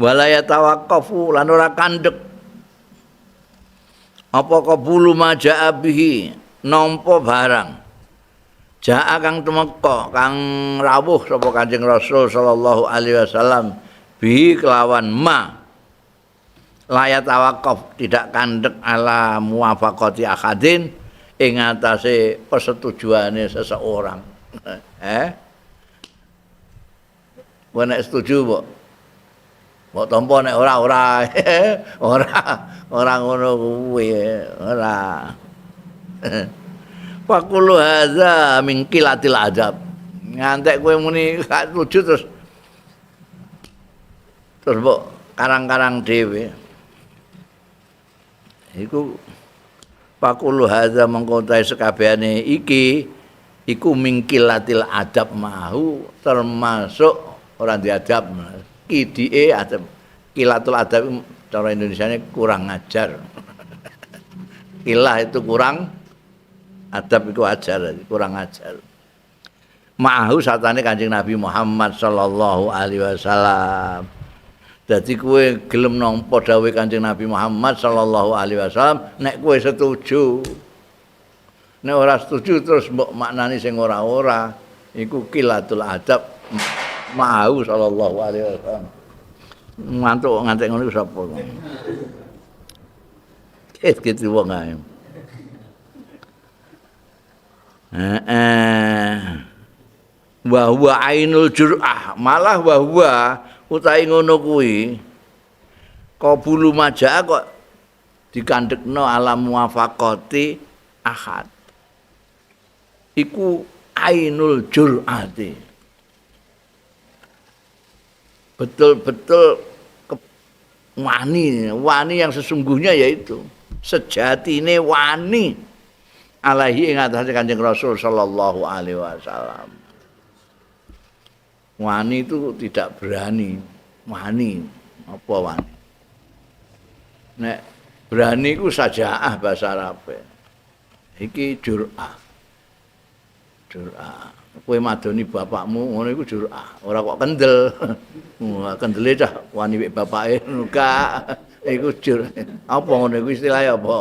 A: Wala yatawaqqafu lan ora kandhek apa qabulu ma ja'a bihi nampa barang jaa kang tumeka kang rawuh sapa Kanjeng Rasul sallallahu alaihi wasallam bihi kelawan ma la yatawaqqaf tidak kandhek ala muwafaqati ahadin ing atase persetujuane seseorang. Kowe nek setuju mbok mbok tampa nek ora ora ora ora ngono kuwi ora. Faqulu hadza min qilatil adab. Ngantek kowe muni gak setuju terus terus mbok karang-karang dhewe. Iku faqulu hadza mengko ta sekabehane iki iku min qilatil adab mahu termasuk ora diadab. Kidike adab. Qilatul adab cara Indonesiane kurang ajar. Ilah itu kurang, adab itu ajar, kurang ajar. Ma'ahu satane Kanjeng Nabi Muhammad sallallahu alaihi wasallam. Dadi kowe gelem nampa dawuhe Kanjeng Nabi Muhammad sallallahu alaihi wasallam nek kowe setuju. Nek ora setuju terus mbok maknani sing ora-ora, iku qilatul adab ma'ahu sallallahu alaihi wasallam. Ngantuk ngantek ngono iku sapa? Gitu wong ae. Wa huwa ainul jur'ah, malah wa huwa utahe ngono kuwi qabulu majaa kok dikandhekno ala muwafaqati ahad. Iku ainul jur'ati. Betul-betul wani, wani yang sesungguhnya yaitu sejatine wani alaihi ing atase Kanjeng Rasul sallallahu alaihi wasallam. Wani itu tidak berani, wani apa wani? Nek berani ku sajaah bahasa Arabe. Iki jur'ah. Jur'ah. Kowe madoni bapakmu ngono iku jur'ah, ora kok kendel. Wah, kendele cah wani wek bapake enggak. Iku jur. Apa ngono iku istilahnya apa?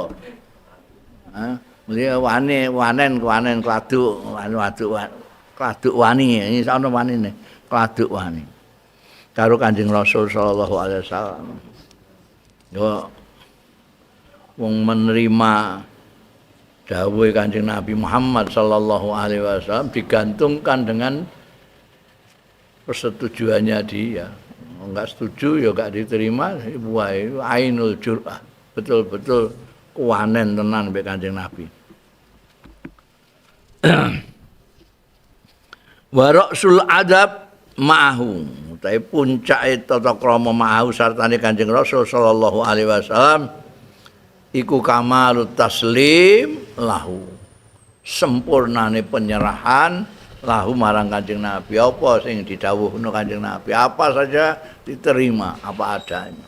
A: Hah? Mesti wani, wanen, wanen kladuk, waduk, kladuk wani, ini ana wanine. kladuk wani karo Kanjeng Rasul sallallahu alaihi wasallam. Yo wong menerima dawuhe Kanjeng Nabi Muhammad sallallahu alaihi wasallam digantungkan dengan persetujuannya dia. Enggak setuju ya enggak diterima, wah ainul jur'ah. Betul-betul kuwanen tenan mbek Kanjeng Nabi. Wa ra'sul adab ma'ahu, utawi puncake tata krama ma'ahu sartane Kanjeng Rasul sallallahu alaihi wasallam iku kamalut taslim lahu, sempurnane penyerahan lahu marang Kanjeng Nabi. Apa sing didhawuhno Kanjeng Nabi, apa saja diterima apa adanya.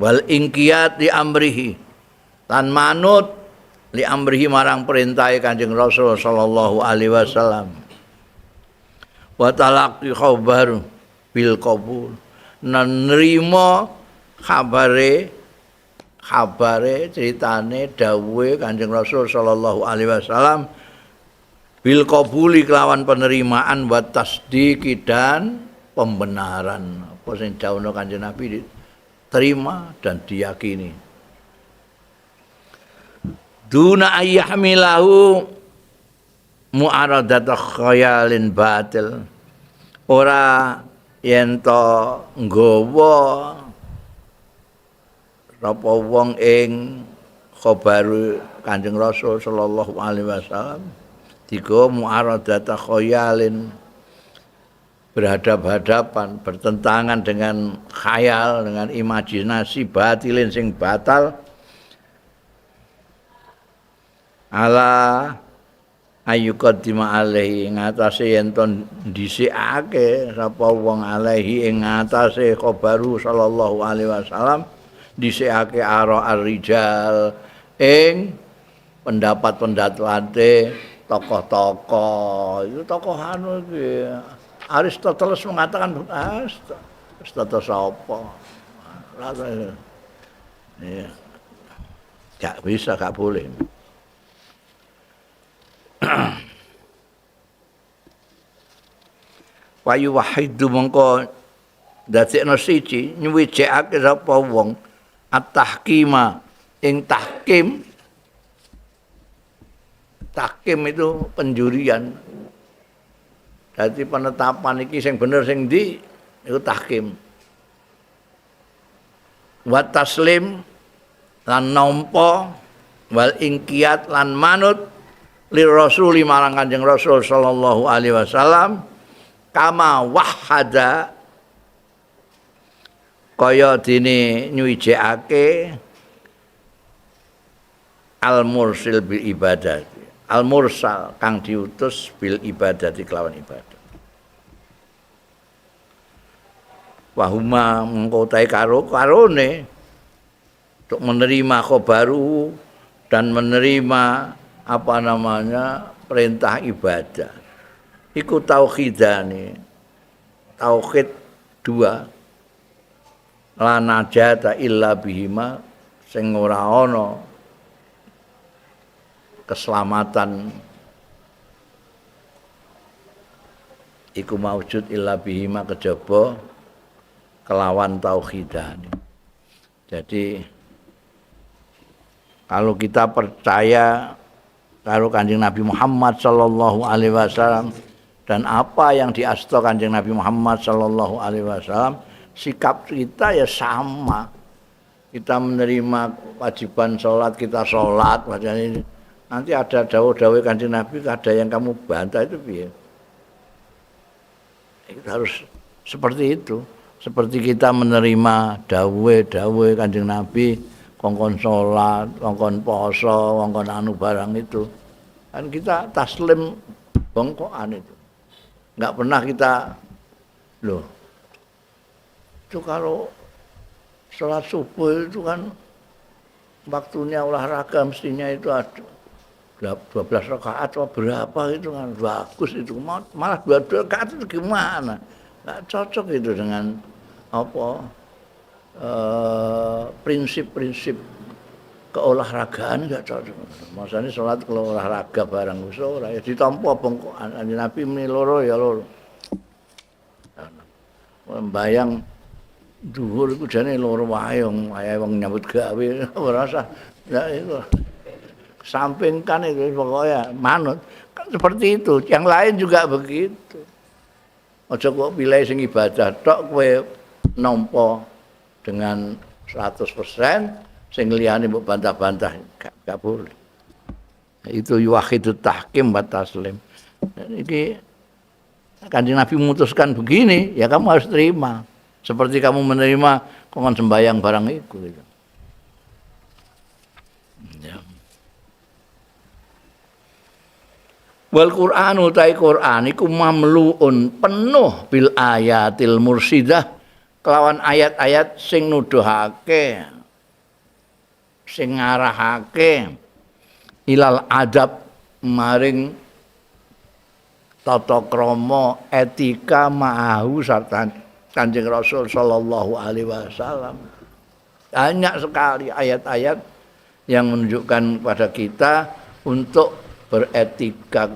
A: Wal inqiyat li amrihi, lan manut li amrihi marang perintahe Kanjeng Rasul sallallahu alaihi wasallam. Wa talaqqi khabar bil qabul, nerima khabare ceritane dawuhe Kanjeng Rasul sallallahu alaihi wasallam bil qabuli kelawan penerimaan wa tasdiqi dan pembenaran. Apa sing dawuhna Kanjeng Nabi diterima dan diyakini. Duna ayyahmilahu mu'aradat khayalin batil, ora yen to nggawa sapa wong ing khabaru Kanjeng Rasul sallallahu alaihi wasallam digawa mu'aradat khayalin, berhadap-hadapan, bertentangan dengan khayal, dengan imajinasi batilin sing batal, ala ayyuqaddima alaihi ing atase yen to dhisikake sapa wong alaihi ing atase khabaru sallallahu alaihi wasallam, dhisikake ara ar-rijal ing pendapat-pendapate tokoh-tokoh. Itu tokoh anu iki Aristoteles mengatakan Aristoteles apa? Ya. Gak bisa, gak boleh. Wayu wahidu mongko dadekno siji nyuwijekake sapa wong at-tahkima ing tahkim. Tahkim itu penjurian. Dadi penetapan iki sing bener sing ndi iku tahkim. Wa taslim lan nampa wal inqiyat lan manut li rasuli marang Kanjeng Rasul sallallahu alaihi wasallam kama wahada kaya dene nyuwijekake al mursil bil ibadah, al mursal kang diutus bil ibadati kelawan ibadah. Wahuma mengko tae karo karone untuk menerima khabaru dan menerima apa namanya perintah ibadah. Iku tauhidane. Tauhid dua. La najata illa bihima, sing ora ana keselamatan iku maujud illa bihima kejaba kelawan tauhidane. Jadi kalau kita percaya karo Kanjeng Nabi Muhammad sallallahu alaihi wasallam dan apa yang diasta Kanjeng Nabi Muhammad sallallahu alaihi wasallam, sikap kita ya sama. Kita menerima kewajiban sholat, kita sholat. Nanti ada dawuh-dawuh Kanjeng Nabi, ada yang kamu bantah itu piye? Itu harus seperti itu. Seperti kita menerima dawuh-dawuh Kanjeng Nabi, kongkon sholat, kongkon poso, kongkon anu barang itu. Kan kita taslim bongkoan itu. Enggak pernah kita loh. Itu kalau sholat subuh itu kan waktunya olahraga mestinya itu ada 12 rakaat atau berapa itu kan bagus itu, malah 22 rakaat itu gimana? Enggak cocok itu dengan apa prinsip-prinsip keolahragaan, enggak cocok. Masane salat kalau olahraga barang wis ora ya ditampa bongkokan. Nabi muni loro ya loro. Mbayang dhuwur iku jane loro wae wong wong nyambut gawe ora usah. Ya itu. Sampingkan itu pokoknya manut. Kan seperti itu. Yang lain juga begitu. Aja kok pilih sing ibadah tok kowe nampa dengan 100%, sing liyane mbok bantah-bantah gak boleh. Itu yuwahidut tahkim wa taslim. Iki Kanjeng Nabi memutuskan begini, ya kamu harus terima. Seperti kamu menerima kongon sembayang barang itu. Gitu. Ya. Wal Qur'anu ta Qur'an iku mamluun penuh bil ayatil mursidah kelawan ayat-ayat sing nuduhake sing ngarahake ilal adab maring tata krama etika ma'ahu sarta Kanjeng Rasul sallallahu alaihi wasallam. Banyak sekali ayat-ayat yang menunjukkan pada kita untuk beretika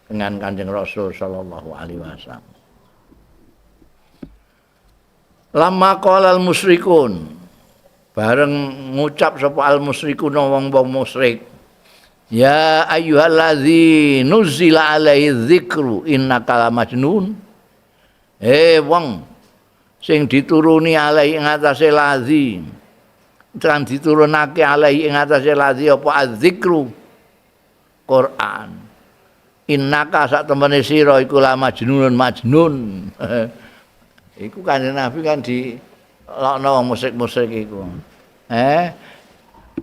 A: dengan Kanjeng Rasul sallallahu alaihi wasallam. Lama qala al musyrikun, bareng ngucap sapa al musyrikun wong-wong musyrik, ya ayyuhallazi nuzila alaihi dzikru innaka lamajnun. Wong sing dituruni alaihi ing atase lazi, lan diturunake alaihi ing atase lazi apa adzikru Quran, innaka sak temene sira iku lamajnunun majnun. Iku Kanjeng Nabi kan di lokno wong musyrik-musyrik iku.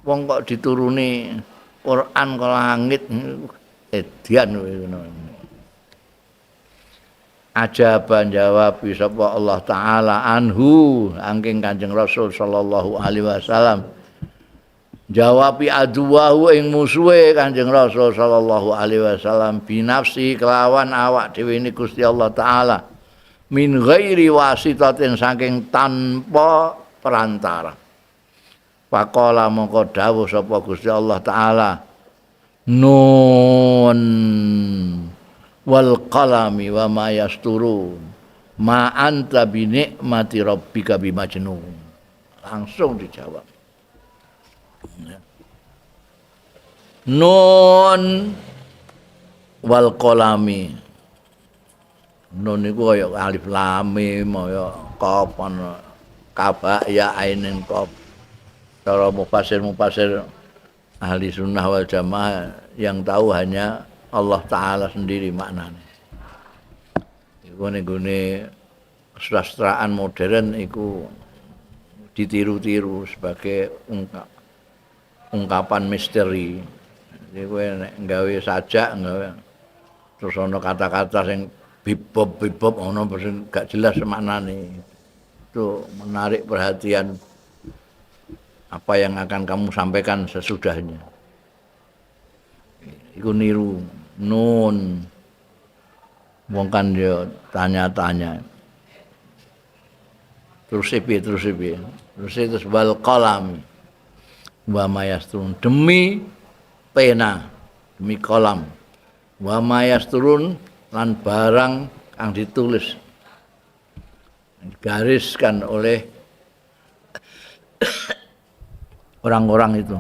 A: Wong kok dituruni Quran ke langit edian ngono. Ajaban jawab sapa Allah taala anhu angking Kanjeng Rasul sallallahu alaihi wasallam. Jawabi aduwahu ing musuhe Kanjeng Rasul sallallahu alaihi wasallam binafsi kelawan awak dhewe ni Gusti Allah taala min ghairi wasitatin saking tanpa perantara. Faqala mongko dawuh sapa Gusti Allah taala nun wal qalami wa ma yasturun ma anta bi nikmati rabbika bimajnun. Langsung dijawab. Nun wal qalami. Nun iku kaya alif lam mim kaya qaf ana kaba ya ainin qaf. Cara mufasir-mufasir ahli sunnah wal jamaah yang tahu hanya Allah Ta'ala sendiri maknanya. Iku ning gone kesusastraan modern iku ditiru-tiru sebagai ungkapan misteri. Jadi kowe nek gawe sajak gawe terus ana kata-kata sing bibop-bibop ana sing gak jelas maknane. Itu menarik perhatian apa yang akan kamu sampaikan sesudahnya. Iku niru nun. Wong kan yo tanya-tanya. Terus piye, terus piye. Terus wal qalam wa mayasturun, demi pena, demi kolam. Wa mayasturun lan barang kang ditulis digariskan oleh orang-orang itu.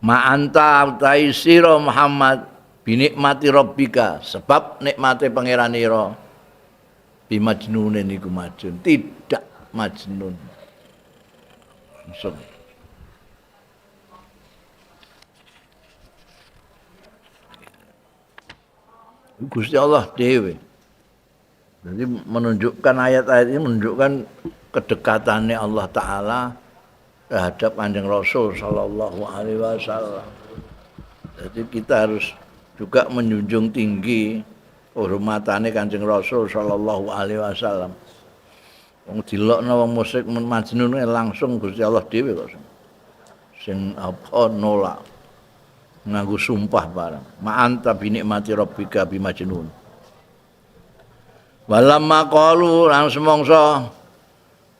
A: Ma anta utai sira Muhammad binikmati rabbika, sebab nikmate pangeranira bimajnunin iku majnun, tidak majnun. Langsung. Gusti Allah dhewe. Jadi menunjukkan ayat-ayat ini menunjukkan kedekatannya Allah Ta'ala terhadap Kanjeng Rasul sallallahu alaihi wasallam. Jadi kita harus juga menjunjung tinggi kehormatane Kanjeng Rasul sallallahu alaihi wasallam. Wong dilokno wong musyrik majnun langsung Gusti Allah dhewe kok. Sing apa nolak nganggo sumpah barang. Ma anta bi nikmati rabbika bimajnun. Walamma qalu lan semongso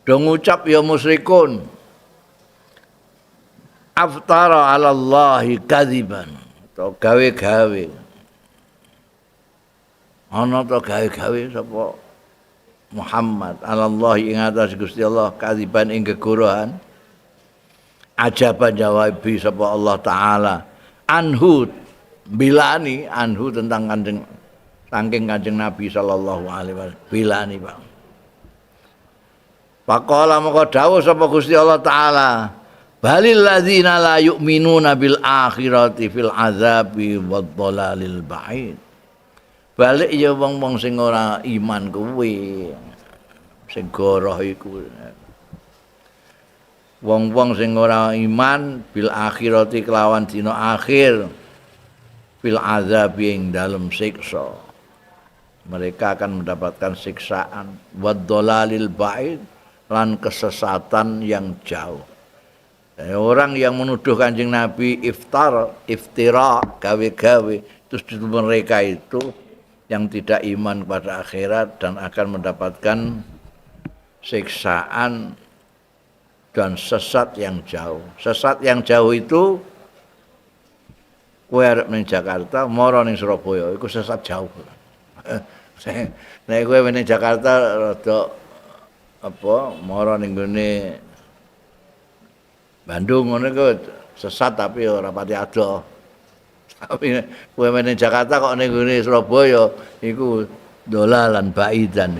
A: do ngucap ya musyrikun aftara 'ala Allahi kadziban, atau gawe-gawe. Ana to gawe-gawe sapa Muhammad Allah ing atas Gusti Allah kadiban ing gegorohan, ajaban jawabi sapa Allah taala anhu bilani anhu tentang Kanjeng saking Kanjeng Nabi sallallahu alaihi wasallam bilani Pak. Faqala maka dawuh sapa Gusti Allah taala balil ladzina la yu'minuna bil akhirati fil azabi wad dhalalil ba'id. Balik ya wong-wong sing ora iman kuwi sing goroh iku. Wong-wong sing ora iman bil akhirati kelawan dina akhir fil azabi ing dalem siksa. Mereka akan mendapatkan siksaan wad dhalalil ba'id lan kesesatan yang jauh. Orang yang menuduh Kanjeng Nabi iftar, iftira, gawe-gawe, terus mereka itu yang tidak iman pada akhirat dan akan mendapatkan siksaan dan sesat yang jauh. Sesat yang jauh itu kowe arep ning Jakarta, mara ning Surabaya, iku sesat jauh. Nek kowe ning Jakarta rada apa mara ning gone Bandung ngono iku sesat tapi ora pati adoh. Tapi kowe ning Jakarta kok ning gone Surabaya iku dolalan baidan.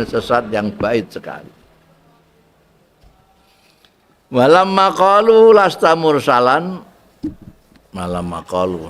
A: Sesat yang baik sekali. Walamma qalu lasta mursalan, malamma qalu.